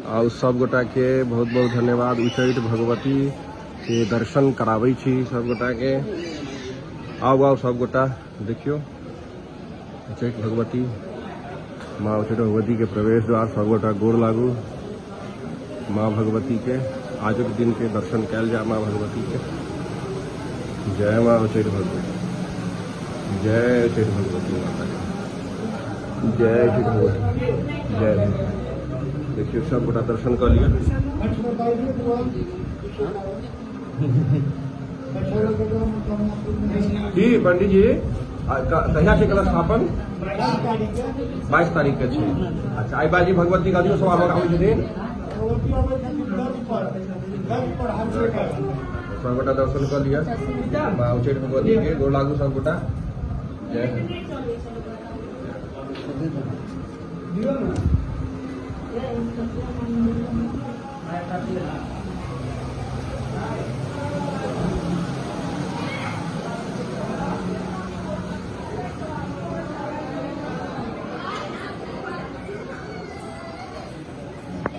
आउ सब गोटा के बहुत बहुत धन्यवाद। उच्चैठ भगवती के दर्शन कराबै छी सब गोटा के। आउ आउ सब गोटा देखियो उच्चैठ भगवती, माँ उच्चैठ भगवती के प्रवेश द्वार। सब गोटा गोर लागू माँ भगवती के। आजुक दिन के दर्शन कैल जाए माँ भगवती के। जय माँ उच्चैठ भगवती, जय उच्चैठ भगवती माता के, जय उच्चैठ भगवती, जय। देखियो सब गोटा दर्शन कर लिया। की पंडित जी कहिया छै कलश स्थापन? 22 तारीख के छै। अच्छा, आई बाजी भगवती के अधियो सब आबै छथिन। सब गोटा दर्शन कर लिया माँ उच्चैठ भगवती के। गोर लागू सब गोटा। जय।